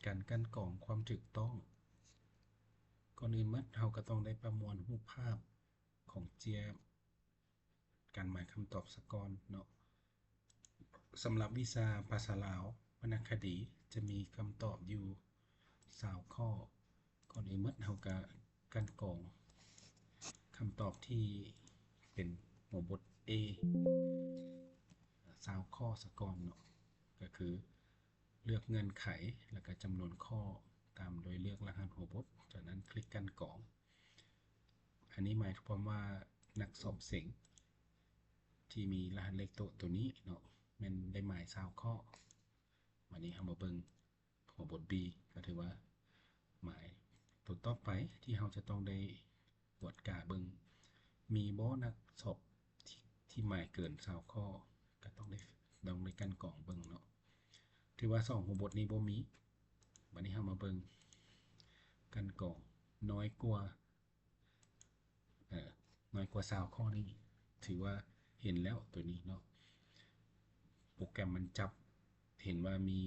ການກັ່ນກອງຄວາມຖືກຕ້ອງ. ກ່ອນອື່ນໝົດເຮົາກໍຕ້ອງໄດ້ປະມວນຮູບພາບຂອງເຈ້ຍການໝາຍຄຳຕອບສາກ່ອນເນາະ. ສຳລັບວິຊາພາສາລາວ ວັນນະຄະດີ ຈະມີຄຳຕອບຢູ່ຊາວຂໍ້. ກ່ອນອື່ນໝົດເຮົາກະກັ່ນກອງຄຳຕອບທີ່ເປັນຫົວບົດ A ຊາວຂໍ້ສາກ່ອນເນາະ ກໍຄືເລືອກເງື່ອນໄຂ ແລ້ວກະຈຳນວນຂໍ້ ຕາມດ້ວຍເລືອກລະຫັດຫົວບົດ, ຈາກນັ້ນຄລິກກັ່ນກອງ. ອັນນີ້ໝາຍຄວາມວ່ານັກສອບເສັງທີ່ມີລະຫັດເລກໂຕະໂຕນີ້ເນາະ ແມ່ນໄດ້ໝາຍຊາວຂໍ້. ບາດນີ້ເຮົາມາເບິ່ງຫົວບົດ B ກໍຖືວ່າໝາຍໂຕຕໍ່ໄປທີ່ເຮົາຈະຕ້ອງໄດ້ກວດກາເບິ່ງ ມີບໍ່ນັກສອບທີ່ ທີ່ໝາຍເກີນຊາວຂໍ້ ກໍຕ້ອງໄດ້ ຕ້ອງໄດ້ກັ່ນກອງເບິ່ງເນາະ. ຖືວ່າສອງຫົວບົດນີ້ບໍ່ມີ. ບາດນີ້ເຮົາມາເບິ່ງກັ່ນກອງນ້ອຍກວ່າ ເອີ ນ້ອຍກວ່າຊາວຂໍ້ນີ້ ຖືວ່າເຫັນແລ້ວໂຕນີ້ເນາະ ໂປຣແກຣມມັນຈັບ ເຫັນວ່າມີ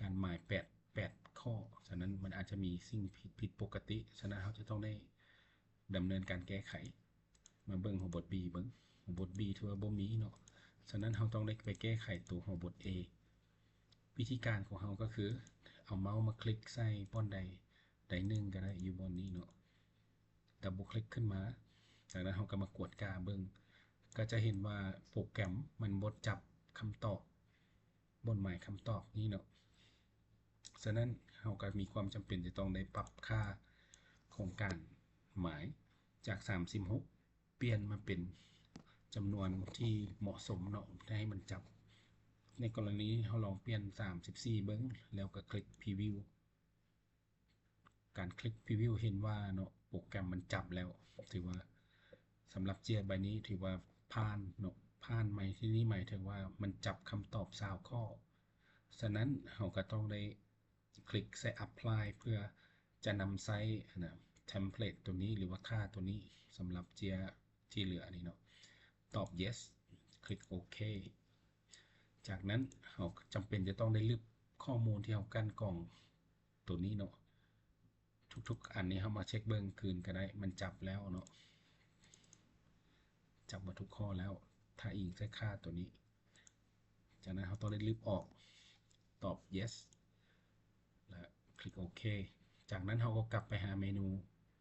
ການໝາຍແປດ ແປດຂໍ້, ສະນັ້ນມັນອາດຈະມີສິ່ງຜິດ ຜິດປົກກະຕິ, ສະນັ້ນເຮົາຈະຕ້ອງໄດ້ດຳເນີນການແກ້ໄຂ. ມາເບິ່ງຫົວບົດ B ເບິ່ງ ຫົວບົດ B ຖືວ່າບໍ່ມີເນາະ, ສະນັ້ນເຮົາຕ້ອງໄດ້ໄປແກ້ໄຂໂຕຫົວບົດ A. ວິທີການຂອງເຮົາກໍຄື ເອົາເມົາສ໌ມາຄລິກໃສ່ບ່ອນໃດ ໃດໜຶ່ງກໍໄດ້ ຢູ່ບ່ອນນີ້ເນາະ ດັບເບິນຄລິກຂຶ້ນມາ, ຈາກນັ້ນເຮົາກໍມາກວດກາເບິ່ງ ກໍຈະເຫັນວ່າໂປຣແກຣມມັນບໍ່ຈັບຄຳຕອບ ບ່ອນໝາຍຄຳຕອບນີ້ເນາະ. ສະນັ້ນເຮົາກໍມີຄວາມຈຳເປັນຈະຕ້ອງໄດ້ປັບຄ່າຂອງການໝາຍຈາກສາມສິບຫົກ ປ່ຽນມາເປັນຈຳນວນທີ່ເໝາະສົມເນາະ ໃຫ້ມັນຈັບ. ໃນກໍລະນີເຮົາລອງປ່ຽນສາມສິບສີ່ເບິ່ງ ແລ້ວກໍຄລິກ Preview. ການຄລິກ Preview ເຫັນວ່າເນາະ ໂປຣແກຣມມັນຈັບແລ້ວ, ຖືວ່າສຳລັບເຈ້ຍໃບນີ້ຖືວ່າຜ່ານເນາະ, ຜ່ານໃໝ່ທີ່ນີ້ໝາຍເຖິງວ່າມັນຈັບຄຳຕອບຊາວຂໍ້. ສະນັ້ນເຮົາກໍຕ້ອງໄດ້ຄລິກໃສ່ Apply ເພື່ອຈະນຳໃຊ້ອັນນະ template ໂຕນີ້ ຫຼືວ່າຄ່າໂຕນີ້ ສຳລັບເຈ້ຍທີ່ເຫຼືອນີ້ເນາະ. ຕອບ Yes ຄລິກໂອເຄ. ຈາກນັ້ນເຮົາຈຳເປັນຈະຕ້ອງໄດ້ລຶບຂໍ້ມູນທີ່ເຮົາກັ່ນກອງໂຕນີ້ເນາະ, ທຸກໆອັນນີ້ເຮົາມາເຊັກເບິ່ງຄືນກໍໄດ້ ມັນຈັບແລ້ວເນາະ, ຈັບໝົດທຸກຂໍ້ແລ້ວ ຖ້າອີງໃສ່ຄ່າໂຕນີ້. ຈາກນັ້ນເຮົາຕ້ອງໄດ້ລຶບອອກ ຕອບ Yes ແລະ ຄລິກໂອເຄ. ຈາກນັ້ນເຮົາກໍກັບໄປຫາເມນູ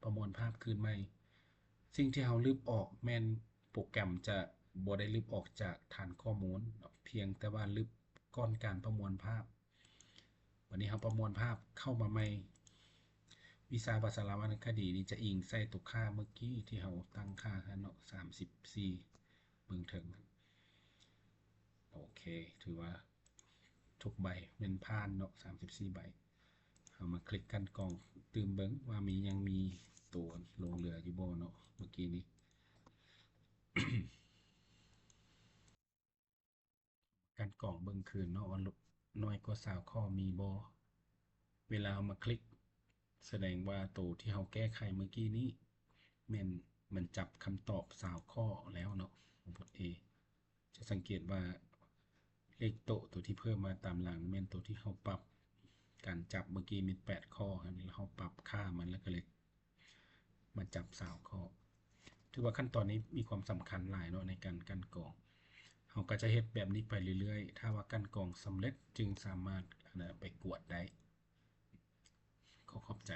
ປະມວນພາບຄືນໃໝ່. ສິ່ງທີ່ເຮົາລຶບອອກແມ່ນໂປຣແກຣມຈະບໍ່ໄດ້ລຶບອອກຈາກຖານຂໍ້ມູນເນາະ, ພຽງແຕ່ວ່າລຶບກ້ອນການປະມວນພາບ. ບັດນີ້ເຮົາປະມວນພາບເຂົ້າມາໃໝ່. ວິຊາພາສາລາວວັນນະຄະດີນີ້ຈະອີງໃສ່ຕົວຄ່າເມື່ອກີ້ທີ່ເຮົາຕັ້ງຄ່າຫັ້ນເນາະ ສາມສິບສີ່ ເບື້ອງເທິງ. ໂອເຄ ຖືວ່າທຸກໃບແມ່ນຜ່ານເນາະ ສາມສິບສີ່ໃບ. ເຮົາມາຄລິກກັ່ນກອງຕື່ມເບິ່ງວ່າມີ ຍັງມີໂຕຫຼົງເຫຼືອຢູ່ບໍ່ເນາະ ເມື່ອກີ້ນີ້. ກັ່ນກອງເບິ່ງຄືນເນາະວ່າ ນ້ອຍກວ່າຊາວຂໍ້ມີບໍ່. ເວລາເຮົາມາຄລິກ ສະແດງວ່າໂຕທີ່ເຮົາແກ້ໄຂເມື່ອກີ້ນີ້ ແມ່ນມັນຈັບຄຳຕອບຊາວຂໍ້ແລ້ວເນາະ ບົດ A. ຈະສັງເກດວ່າເລກໂຕະ ໂຕທີ່ເພີ່ມມາຕາມຫຼັງ ແມ່ນໂຕທີ່ເຮົາປັບການຈັບເມື່ອກີ້ແມ່ນແປດຂໍ້ຫັ້ນ, ແລ້ວເຮົາປັບຄ່າມັນ ແລ້ວກໍເລີຍມາຈັບຊາວຂໍ້. ຖືວ່າຂັ້ນຕອນນີ້ມີຄວາມສຳຄັນຫຼາຍເນາະ ໃນການກັ່ນກອງ. ເຮົາກໍຈະເຮັດແບບນີ້ໄປເລື້ອຍໆ, ຖ້າວ່າກັ່ນກອງສຳເລັດຈຶ່ງສາມາດ ອັນນະ ໄປກວດໄດ້. ຂໍຂອບໃຈ.